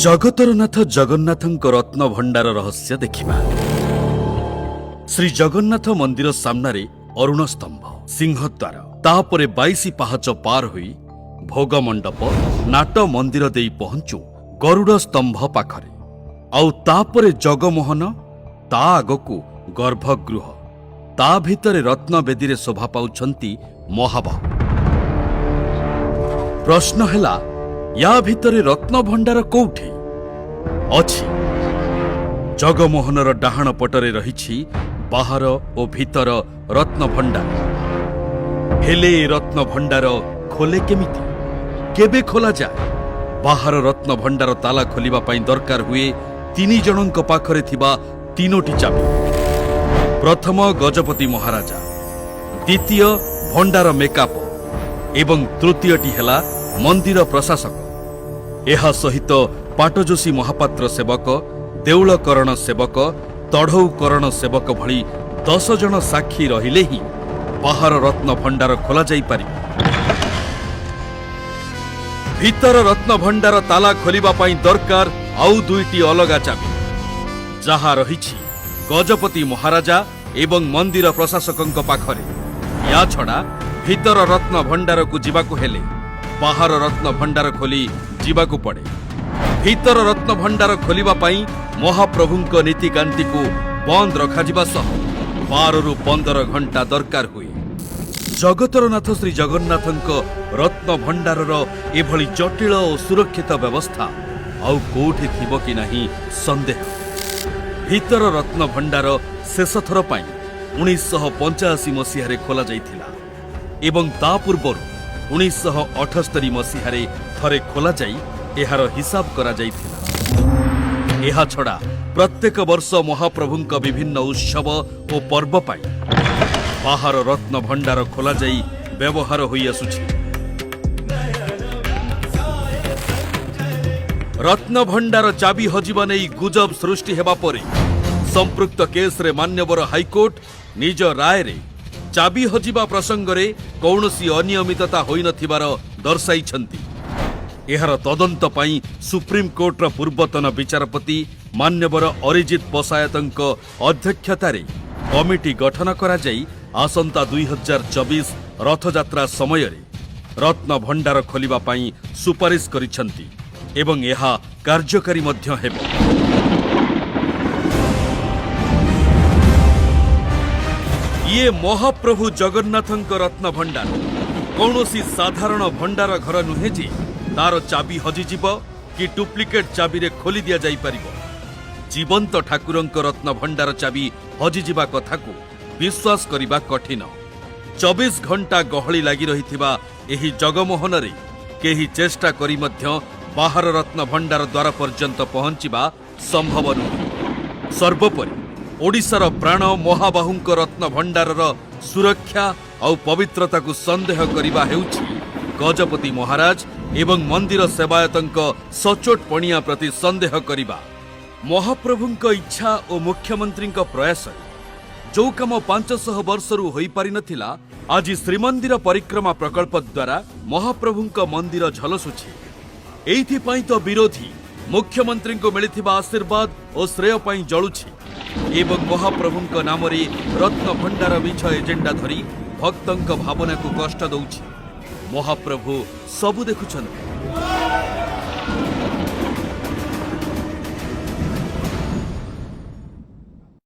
ଜଗତର ନାଥ ଜଗନ୍ନାଥଙ୍କ ରତ୍ନଭଣ୍ଡାର ରହସ୍ୟ ଦେଖିବା। ଶ୍ରୀ ଜଗନ୍ନାଥ ମନ୍ଦିର ସାମ୍ନାରେ ଅରୁଣ ସ୍ତମ୍ଭ, ସିଂହଦ୍ୱାର, ତାପରେ 22 ପାହାଚ ପାର ହୋଇ ଭୋଗ ମଣ୍ଡପ, ନାଟ ମନ୍ଦିର ଦେଇ ପହଞ୍ଚୁ ଗରୁଡ଼ ସ୍ତମ୍ଭ ପାଖରେ। ଆଉ ତାପରେ ଜଗମୋହନ, ତା ଆଗକୁ ଗର୍ଭଗୃହ, ତା ଭିତରେ ରତ୍ନବେଦୀରେ ଶୋଭା ପାଉଛନ୍ତି ମହାବାହୁ। ପ୍ରଶ୍ନ ହେଲା, ୟା ଭିତରେ ରତ୍ନଭଣ୍ଡାର କୋଉଠି ଅଛି? ଜଗମୋହନର ଡାହାଣ ପଟରେ ରହିଛି ବାହାର ଓ ଭିତର ରତ୍ନଭଣ୍ଡାର। ହେଲେ ଏ ରତ୍ନଭଣ୍ଡାର ଖୋଲେ କେମିତି? କେବେ ଖୋଲାଯାଏ? ବାହାର ରତ୍ନଭଣ୍ଡାର ତାଲା ଖୋଲିବା ପାଇଁ ଦରକାର ହୁଏ ତିନି ଜଣଙ୍କ ପାଖରେ ଥିବା ତିନୋଟି ଚାବି। ପ୍ରଥମ ଗଜପତି ମହାରାଜା, ଦ୍ୱିତୀୟ ଭଣ୍ଡାର ମେକାପ ଏବଂ ତୃତୀୟଟି ହେଲା ମନ୍ଦିର ପ୍ରଶାସକ। ଏହା ସହିତ ପାଟଯୋଶୀ ମହାପାତ୍ର ସେବକ, ଦେଉଳକରଣ ସେବକ, ତଢ଼ଉକରଣ ସେବକ ଭଳି 10 ଜଣ ସାକ୍ଷୀ ରହିଲେ ହିଁ ବାହାର ରତ୍ନ ଭଣ୍ଡାର ଖୋଲାଯାଇପାରିବ। ଭିତର ରତ୍ନଭଣ୍ଡାର ତାଲା ଖୋଲିବା ପାଇଁ ଦରକାର ଆଉ ଦୁଇଟି ଅଲଗା ଚାବି, ଯାହା ରହିଛି ଗଜପତି ମହାରାଜା ଏବଂ ମନ୍ଦିର ପ୍ରଶାସକଙ୍କ ପାଖରେ। ୟା ଛଡ଼ା ଭିତର ରତ୍ନ ଭଣ୍ଡାରକୁ ଯିବାକୁ ହେଲେ ବାହାର ରତ୍ନ ଭଣ୍ଡାର ଖୋଲି ଯିବାକୁ ପଡ଼େ। ଭିତର ରତ୍ନ ଭଣ୍ଡାର ଖୋଲିବା ପାଇଁ ମହାପ୍ରଭୁଙ୍କ ନୀତିକାନ୍ତିକୁ ବନ୍ଦ ରଖାଯିବା ସହ 12ରୁ 15 ଘଣ୍ଟା ଦରକାର ହୁଏ। ଜଗତର ନାଥ ଶ୍ରୀ ଜଗନ୍ନାଥଙ୍କ ରତ୍ନ ଭଣ୍ଡାରର ଏଭଳି ଜଟିଳ ଓ ସୁରକ୍ଷିତ ବ୍ୟବସ୍ଥା ଆଉ କୋଉଠି ଥିବ କି ନାହିଁ ସନ୍ଦେହ। ଭିତର ରତ୍ନ ଭଣ୍ଡାର ଶେଷ ଥର ପାଇଁ 1985 ମସିହାରେ ଖୋଲାଯାଇଥିଲା ଏବଂ ତା ପୂର୍ବରୁ 1978 ମସିହାରେ ଥରେ ଖୋଲାଯାଇ ଏହାର ହିସାବ କରାଯାଇଥିଲା। ଏହାଛଡ଼ା ପ୍ରତ୍ୟେକ ବର୍ଷ ମହାପ୍ରଭୁଙ୍କ ବିଭିନ୍ନ ଉତ୍ସବ ଓ ପର୍ବ ପାଇଁ ବାହାର ରତ୍ନ ଭଣ୍ଡାର ଖୋଲାଯାଇ ବ୍ୟବହାର ହୋଇଆସୁଛି। ରତ୍ନଭଣ୍ଡାର ଚାବି ହଜିବା ନେଇ ଗୁଜବ ସୃଷ୍ଟି ହେବା ପରେ ସମ୍ପୃକ୍ତ କେସ୍ରେ ମାନ୍ୟବର ହାଇକୋର୍ଟ ନିଜ ରାୟରେ ଚାବି ହଜିବା ପ୍ରସଙ୍ଗରେ କୌଣସି ଅନିୟମିତତା ହୋଇନଥିବାର ଦର୍ଶାଇଛନ୍ତି। ଏହାର ତଦନ୍ତ ପାଇଁ ସୁପ୍ରିମକୋର୍ଟର ପୂର୍ବତନ ବିଚାରପତି ମାନ୍ୟବର ଅରିଜିତ ପଶାୟତଙ୍କ ଅଧ୍ୟକ୍ଷତାରେ କମିଟି ଗଠନ କରାଯାଇ ଆସନ୍ତା 2024 ରଥଯାତ୍ରା ସମୟରେ ରତ୍ନଭଣ୍ଡାର ଖୋଲିବା ପାଇଁ ସୁପାରିଶ କରିଛନ୍ତି ଏବଂ ଏହା କାର୍ଯ୍ୟକାରୀ ମଧ୍ୟ ହେବ। ଇଏ ମହାପ୍ରଭୁ ଜଗନ୍ନାଥଙ୍କ ରତ୍ନଭଣ୍ଡାର। କୌଣସି ସାଧାରଣ ଭଣ୍ଡାର ଘର ନୁହେଁ ଯେ ତାର ଚାବି ହଜିଯିବ କି ଡୁପ୍ଲିକେଟ୍ ଚାବିରେ ଖୋଲି ଦିଆଯାଇପାରିବ। ଜୀବନ୍ତ ଠାକୁରଙ୍କ ରତ୍ନଭଣ୍ଡାର ଚାବି ହଜିଯିବା କଥାକୁ ବିଶ୍ୱାସ କରିବା କଠିନ। 24 ଘଣ୍ଟା ଗହଳି ଲାଗି ରହିଥିବା ଏହି ଜଗମୋହନରେ କେହି ଚେଷ୍ଟା କରି ମଧ୍ୟ ବାହାର ରତ୍ନଭଣ୍ଡାର ଦ୍ୱାର ପର୍ଯ୍ୟନ୍ତ ପହଞ୍ଚିବା ସମ୍ଭବ ନୁହେଁ। ସର୍ବୋପରି ଓଡ଼ିଶାର ପ୍ରାଣ ମହାବାହୁଙ୍କ ରତ୍ନଭଣ୍ଡାରର ସୁରକ୍ଷା ଆଉ ପବିତ୍ରତାକୁ ସନ୍ଦେହ କରିବା ହେଉଛି ଗଜପତି ମହାରାଜ ଏବଂ ମନ୍ଦିର ସେବାୟତଙ୍କ ସଚୋଟ ପଣିଆ ପ୍ରତି ସନ୍ଦେହ କରିବା। ମହାପ୍ରଭୁଙ୍କ ଇଚ୍ଛା ଓ ମୁଖ୍ୟମନ୍ତ୍ରୀଙ୍କ ପ୍ରୟାସରେ ଯୋଉ କାମ 500 ବର୍ଷରୁ ହୋଇପାରିନଥିଲା, ଆଜି ଶ୍ରୀମନ୍ଦିର ପରିକ୍ରମା ପ୍ରକଳ୍ପ ଦ୍ୱାରା ମହାପ୍ରଭୁଙ୍କ ମନ୍ଦିର ଝଲସୁଛି। ଏଇଥିପାଇଁ ତ ବିରୋଧୀ ମୁଖ୍ୟମନ୍ତ୍ରୀଙ୍କୁ ମିଳିଥିବା ଆଶୀର୍ବାଦ ଓ ଶ୍ରେୟ ପାଇଁ ଜଳୁଛି ଏବଂ ମହାପ୍ରଭୁଙ୍କ ନାମରେ ରତ୍ନଭଣ୍ଡାର ମିଛ ଏଜେଣ୍ଡା ଧରି ଭକ୍ତଙ୍କ ଭାବନାକୁ କଷ୍ଟ ଦଉଛି। ମହାପ୍ରଭୁ ସବୁ ଦେଖୁଛନ୍ତି।